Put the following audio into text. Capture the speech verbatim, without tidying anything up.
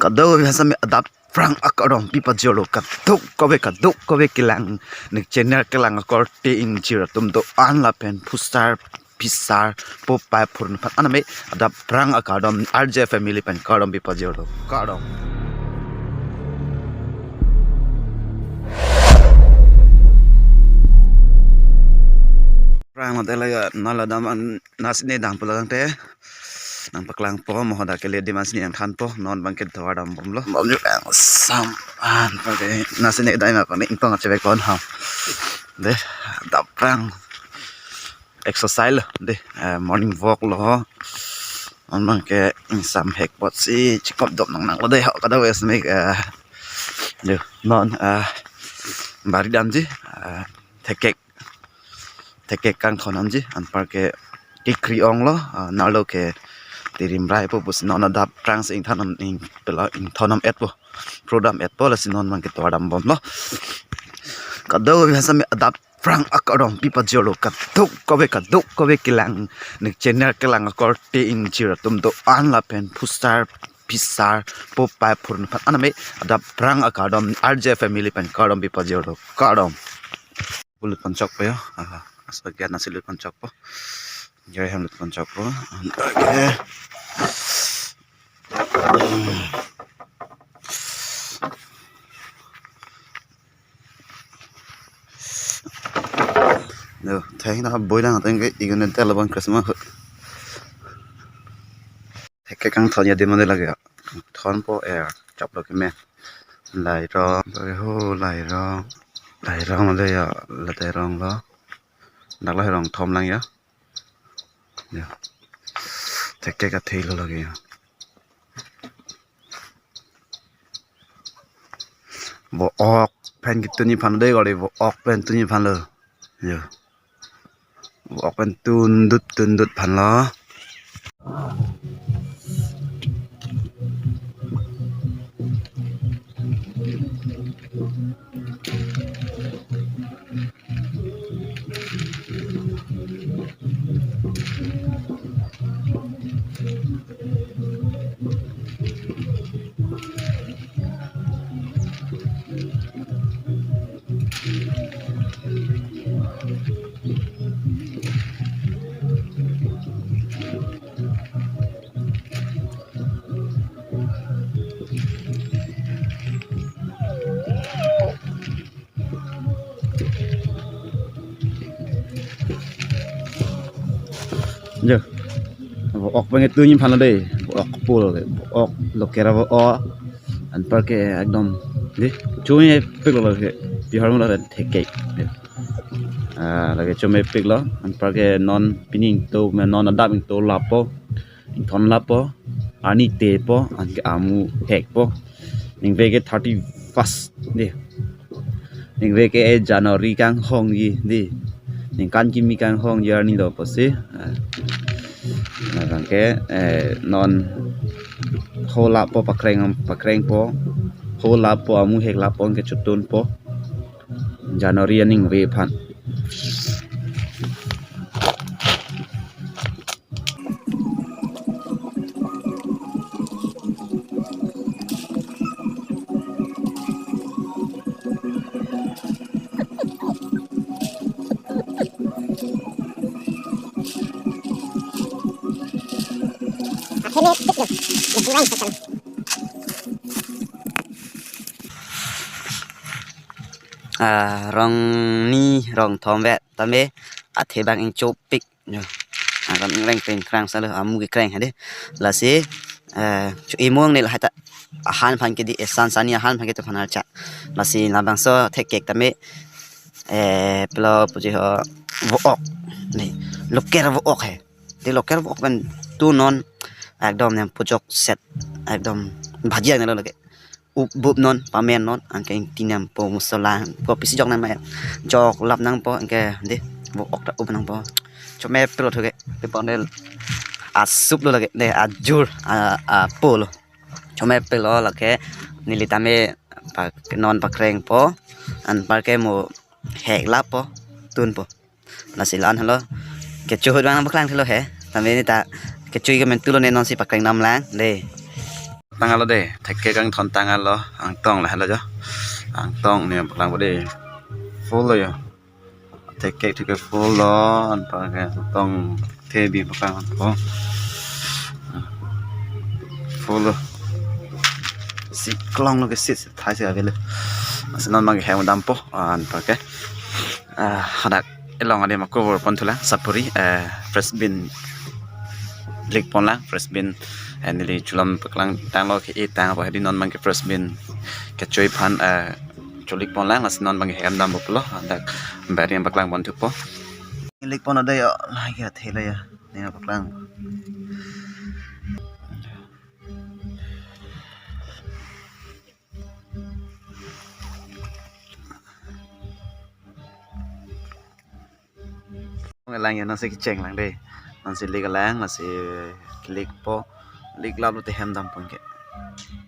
Kadokave asami adap prang akardom pipajirlo, kadokave kadokave kelang, ne channel kelang akorte ingjir atum do-an lapen phusar phisar popai phurun phan aname adap prang akardom R J family pen kardom pipajirlo, kardom. Prang mate laga nala daman nasine dang pulang te. Nangpaklangpo, mo hadak kele diman sini nangthanpo, non abangke tovar dambomlo. Bomlo kangsam, anparke nasine dai ma pangni ingtong achebek pon ha. De, adap prang exercise lo, de, eh, morning walk lo ho. Non abangke ingsam hek apotsi chikop dop nangnanglo de ho, kadokave asami, eh, de, non, eh, bari damji, eh, thekek thekek kangthon damji, anparke kekri onglo, ah, nalo ke tirim rai po pusi non adap prang si ingthan nam ing pela ingthon nam etpo, pro dam etpo, lasi non abangke tovar dambomlo. Kadokave asami adap prang akardom pipajirlo, kadokave kadokave kelang, ne channel kelang akorte ingjir atum do-an lapen phusar phisar popai phurun phan aname adap prang akardom R J family pen kardom pipajirlo, kardom. Pu lut ponchokpo yo. Aha, aspagiat nasi lut ponchokpo. Jai ham lut ponchokpo. Anparke. No, theng na boi lang theng ke igun tel abang Christmas. Thek kangthon ya demo de lage. Thonpo er chaplo keme. Lairong, ho lairong. Lairong le ya, la lairong lo. Dak lairong thom lang ya. Ya. Thek ke ka thei lo lage ya. Vo-ok pen kituni phan de gori, vo-ok pen tuni phan lo. Ya. Vo-ok pen tundut tundut phan lo. Jo. Vo-ok pen tuni phan lo de. Vo-ok pulo de. Vo-ok local vo-ok. Anparke ekdom de. Chomepik lo ke. Bihar mo lo thek ke. Ah, lake chomepik lo. Anparke non pining to me non adap ingto lapo. Ingthon lapo, arni tepo, anke amu hekpo. Ningve ke thirty first de. Ningve ke January kanghongji de. Ningkan kimi kanghongji arni lo pusi. Ah. Nah, anke, eh, non ho lapo pakreng, pakrengpo. Ho lapo amu hek lapo anke chotunpo. January aningve aphan. Ah, rong ni rong thom vet tame athe bang ingchopik. Yo. Akan ingreng pen krang salo amu kekreng hade. Lasi, eh, chu imong ne lahai ta ahan aphan kedi esan sani ahan aphan ketu phan archa. Lasi labangso thek kek tame, eh, plo puji ho vo-ok. Ne, local vo-ok he. Te local vo-ok pen tu non ekdom nem puchok set ekdom bhaji ang nelo lake. Up bup non, pamen non, anke ingti nangpo, mosola po, pisi jok nang ma, jok lap nangpo, anke de, vo-ok ta up nangpo. Chomepik lo thuke, te pon del, asup lo lake, de, ajur, a, apo lo. Chomepik lo lake, neli tame, pa, non pakrengpo, anparke mo, hek lapo, tunpo. Lasi la-an helo. Kecho ahut bang nangpaklang thelo he. Tame neta kecho ke mentu lo ne non si pakreng dam lang de. Tanglo dei, thek kek kangthon tanglo, angtong lahelo jo. Angtong ne paklangpo dei. Full lo jo. Thek kek thek kek full lo, anparke tong thebi paklangpo. Full lo. Si klong lo ke si, si thai si avelo. Lasi non abangke hem dampo, anparke. Ah, hadak elong adim ako vorpon thulang, sapuri, eh, fresh bean likponlang, fresh bean, eh, neli chulam paklang tanglo ke-e tang apa hedi non abangke fresh bean kechui aphan, eh, chulikponlang, lasi non abangke hem dampo pulo, hadak bari paklangpon thupo. Likpon adai yo, lagi athela ya, neli paklang. Lang ya, nonsi kechenglang dei. Nonsi liklang, nonsi likpo, liklap lote hem dampo ke.